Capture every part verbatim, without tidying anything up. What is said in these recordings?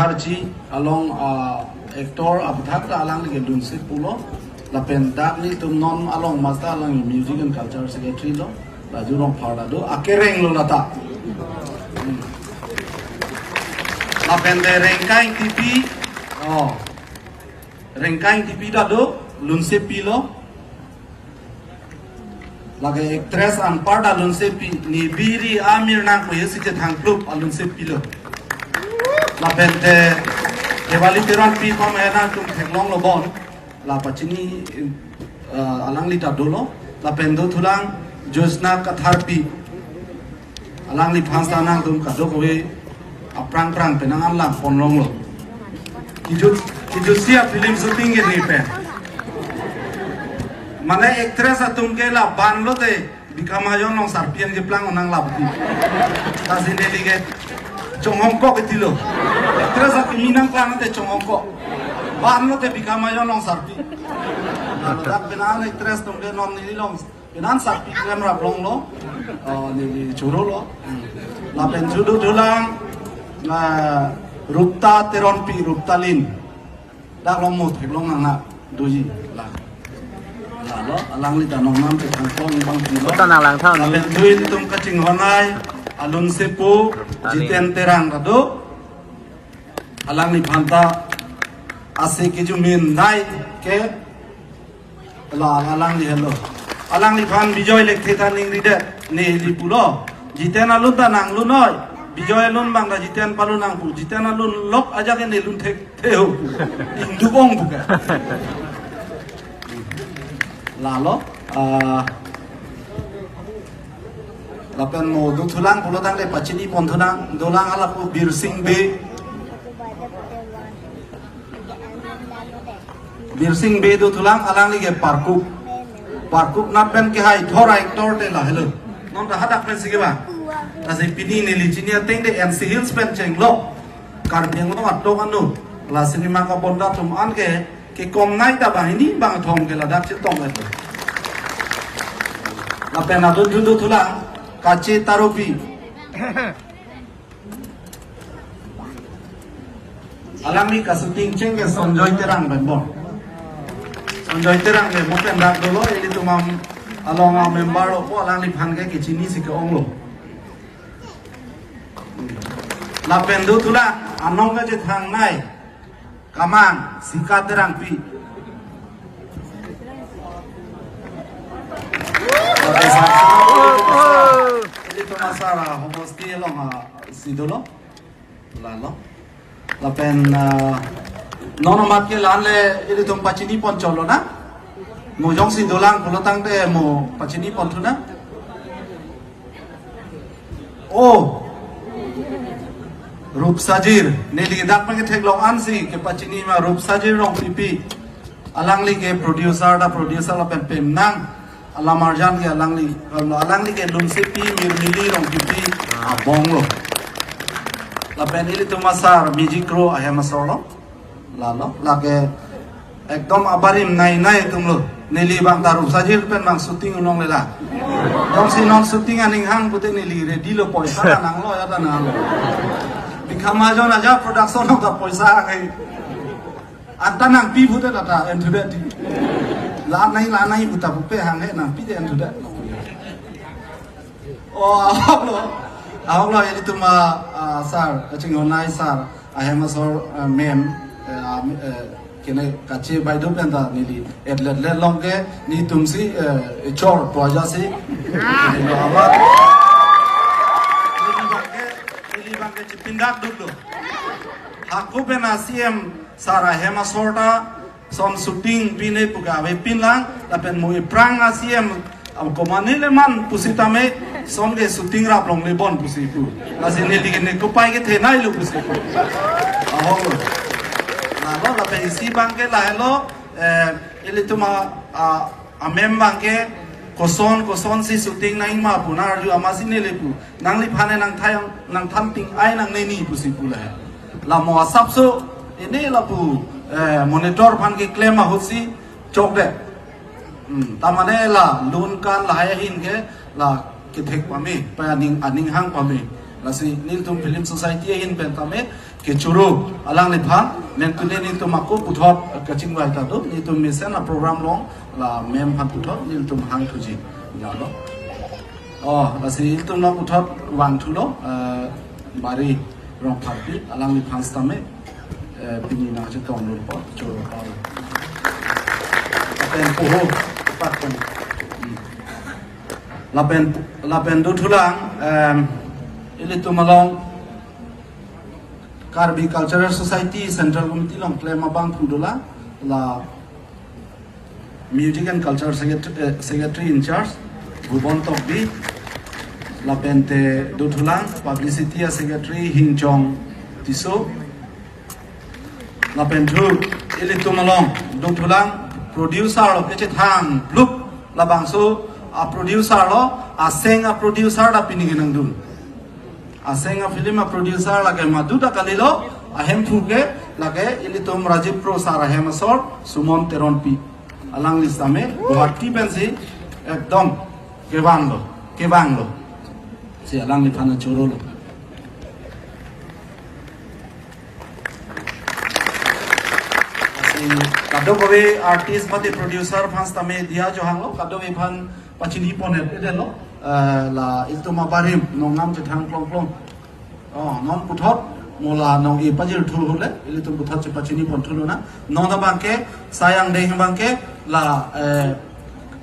Harchi along, ah, actor aputhak ta alangli ke Lunsip pulo. Lapen dak nelitum non along master alang music and culture secretary lo. Raju Rongphar ta do, akereng lo lata. Hmm. Lapen de Rengkai Ingtipi, oh. Rengkai Ingtipi ta do, Lunsip pilo. Lake actress anpar ta Lunsip pi, ne biri amir nangkoi si chethang plup a Lunsip pilo. Lapen te Diwali Teronpi pamena tum theklong lo bon. La pachini, eh, alangli ta dolo. Lapen dothulang Jyotsna Katharpi. Alangliphan ta nangtum kadokave aphrang phrang penang anlang ponlonglo. Kijut, kijutsi a film shooting ke ne pen. Mane actress atum ke la ban lote Bikha Mahajon along sarpi an keplang onang lapti. Lasi neli ke chonghong kok iti lo. Actress atum nangklang te chonghong kok. Ban lote Bikha Mahajon along sarpi. Ladak penang actress atum ke non neli along penang sarpi klem raplonglo. Oh, neli chorolo. Hmm. Lapen dothulang, ah, Rupta Teronpi, Ruptalin. Dak long mut, theklong nang na, doji, la. Lalo, alangli ta nongnam chethang kong bang pilo. Ta nang lang tha ni. Lapen dothulang tum kachinghon ai, a Lunsip pu, Ruptalin. Jiten Terang ta do. Alangliphan ta ase kijumin nai ke la alangli helo. Alangliphan Bijoy Lekthe ta ningri det neli pulo. Jiten alun ta nanglun noi. Bijoy alun bang ta Jiten palun nang pu. Jiten alun lok ajak ke ne lun thek the ho. Ingduk ong pu ke. Lalo, ah, lapen mo dothulang pulo tangte pachini ponthunang, dolang hala pu Birsing Bey. Birsing Bey dothulang, alangli ke Parkup. Parkup nat pen kehai thor actor te la helo. Non ta hadak pen si ke ba. Lasi pini neli chini ateng te N C Hills pen chenglo. Karbi Anglong atok anu. La cinema kabonda atum an ke kekom nai ta banghini bangthom ke ladak chetong et. Lapen adun dothulang Kache Taropi. Alangli ka shooting cheng ke Sonjoy Terang pen bon. Sonjoy Terang ke mo pen dak dolo, ilitum along a member lo po, alangliphan ke kechini si ke-onglo. Lapen dothulang, anong kachethang nai. Kamang, Sika Terangpi. Oke, sir. Ilitum asar, ah, homosti along, ah, si dolo. Lalo. Lapen, ah, non amat ke la-an le ilitum pachini pon cholo na. Mo jongsi dolang pulo tangte mo pachini ponthunang. Oh, Rupsajir, neli dak pen ketheklong ansi kepachini ma Rupsajir Rongpipi. Alangli ke producer ta producer lapen pemnang. Alam arjan ke alangli, alangli ke Lunsip pi Mirmili Rongpipi abong lo. Lapen ilitum asar Music Crew ahem asor lo. Lalo, lake ekdom abarim nai nai atum lo. Neli bang ta Rupsajir pen bang shooting unong lela. Jongsi non shooting aning hang pute neli ready lo, poisa ta nanglo ya ta nanglo. Bikha Mahajon aja production ta poisa hang hai. Anta nangpi pute ta ta enthudet di. La nai la nai puta pupe hang hai nangpi de enthudet. Oh, ahok lo. Ahok lo, ilitum a, ah, sir, kachinghon nai sir. Ahem asor, ah, mem, eh, ah, eh, kene Kache Baideo pen ta neli etlet let long ke netum si, eh, chor pu aja si. Neli lo amat. Neli bang ke, neli bang ke chipindak duk lo. Hako pen a C M sir ahem asor ta son shooting pine pu kave pinlang, lapen mo iphrang a C M, am komane le man pusitame, son ke shooting raplongle bon pusi pu. Lasi neli ke ne kopai kethenei lo pusi pu. Ahok lo. Lalo lapen isi bang ke lahelo, eh, ilitum a, a, amem bang ke koson, koson si shooting nangji ma pu nang arju amatsi neli pu. Nangliphan nangthai, nangthan ting ai nangne ni pusi pu lahelo. La mo asapso, ini lapu, eh, monitor aphan keklem ahut si chok de. Hmm, ta mane la lun kan lahai ahin ke la kethek pame, pa aning, aning hang pame. Lasi nelitum Film Society ahin pen tame kechoro alangliphan, mem tune nelitum ako puthot kachingvai ta do, nelitum mesen a-program along la mem aphan puthot nelitum hangthuji. Jalo. Oh, lasi ilitum along puthot vangthulo, eh, Bari Rongpharpi, alangliphan sitame, eh, pini nangchetonglo po, choro po. Lapen poho, lapen, hmm. Lapen, lapen dothulang, em, ilitum along Karbi Cultural Society Central Committee along klem abangphu dolang, la Music and Culture Secret-, eh, Secretary in Charge, Bhuban Tokbi, lapen te dothulang, Publicity a-Secretary, Hingjong Tisso, lapen thu, ilitum along, dothulang, producer lo, kechethang, blup, labangso, a-producer lo, aseng a-producer ta pini kenangdun. Aseng a-film a-producer lake madu ta kalilo, ahemphu ke lake ilitum Rajiv Pro sar ahem asor, Suman Teronpi. Alangli sitame, Guwahati pensi, ekdom, kevanglo, kevanglo. Si alangliphan chorolo. Si kadokave artist mate producer aphan sitame diya johanglo, kadokave aphan pachini pondet edetlo, eh, la ilitum abarim, nongnam chethang klong klong. Oh, non puthot, mo la nong-e pajirthu hule, ilitum puthot chepachini ponthu lonang. Non abangke, Sayang Deng abangke, la, eh,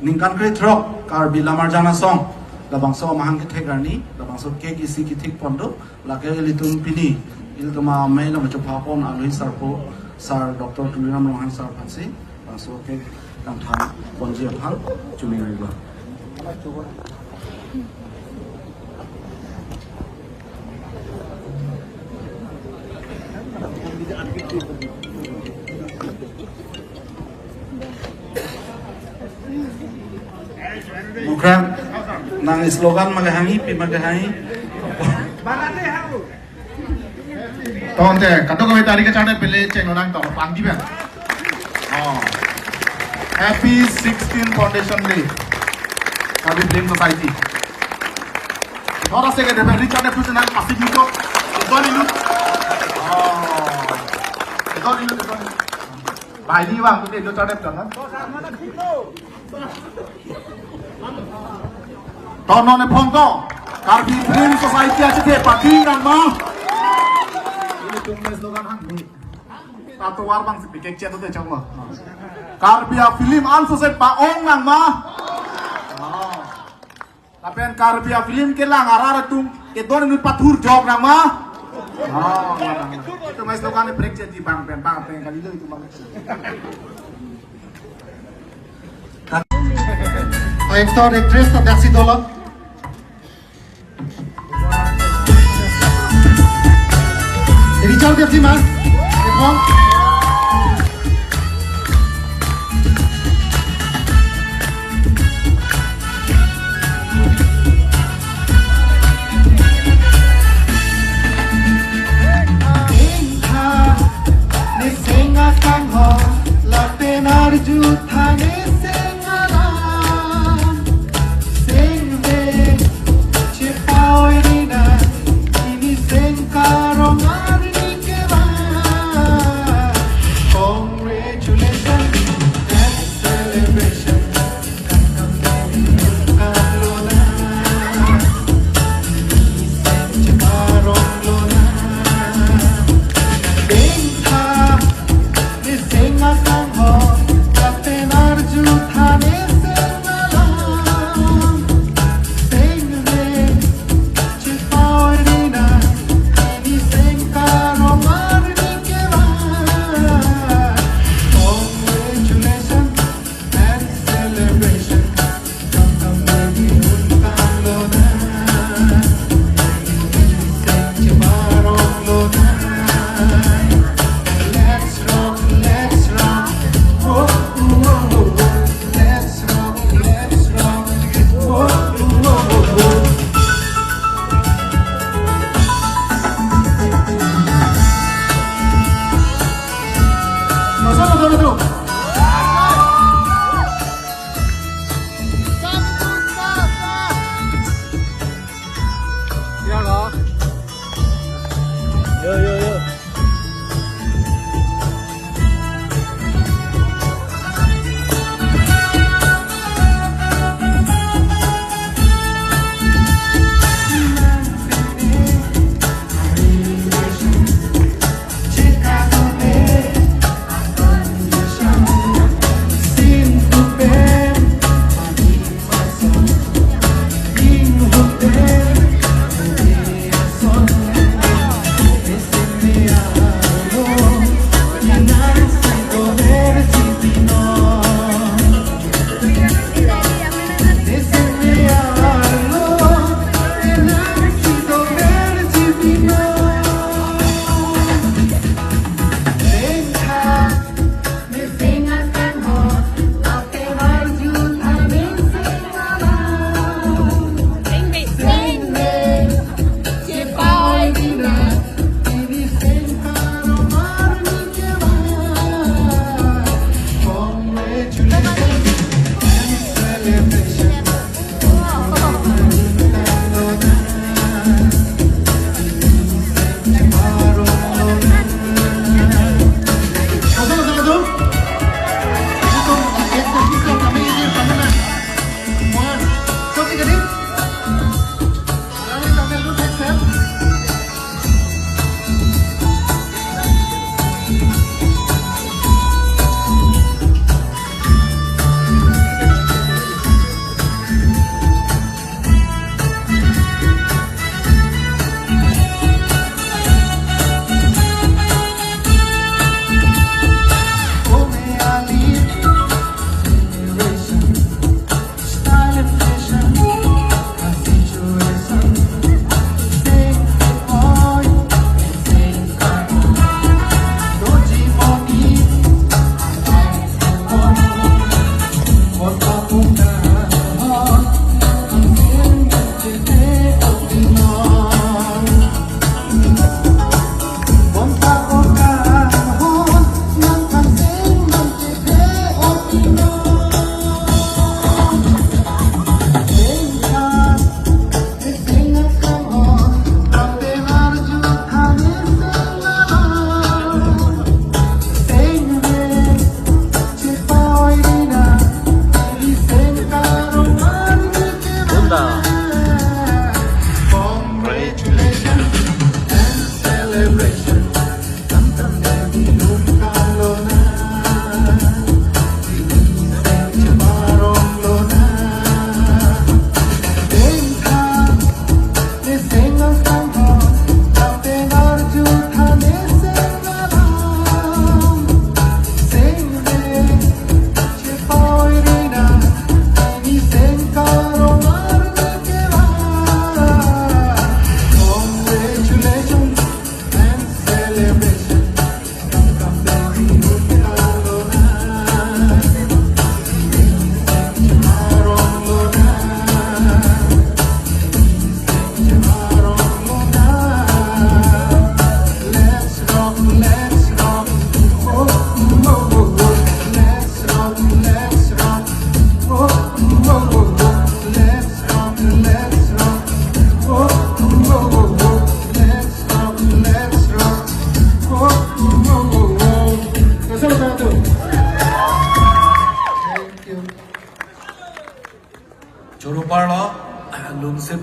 ningkan krethrok, Karbi Lammarjan Asong, labangso amahang kethek arni, labangso cake isi kethik pon do, lake ilitum pini, ilitum amei lam chopha pon alohi sarpo, Sir Doctor Tuliram Ronghang sir aphansi, labangso cake kangthang ponji aphan, chumi riba. Mukran, nang slogan ma kehangji, pi ma kehangji. Tangte, kadokave ta ari kachardet pele chenglonang to, pangdi pen. Oh. Happy sixteen Foundation Day. Karbi Film Society. Thora se ke depe Richard de Putin ang kasih gitu. Itu dulu. Oh. Itu dulu, itu dulu. Baik, ini bang, ini Richard de Putin, kan? Tonon e phongko, Karbi Film Society achethe pati nangma. Ilitum slogan hangni. Atovar bang si pikek chet te chongma. Karbi a-film anso set pa-ong nangma. Lapen Karbi a-film kelang arat atum kedon inut pathurjok nangma. Oh, itu mas slogan e break chet di bang pen bang pen kalilo itu bang. Actor, actress ta daksi dolo. Richard Debjima. Epong.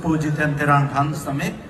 Pu Jiten Terang aphan sitame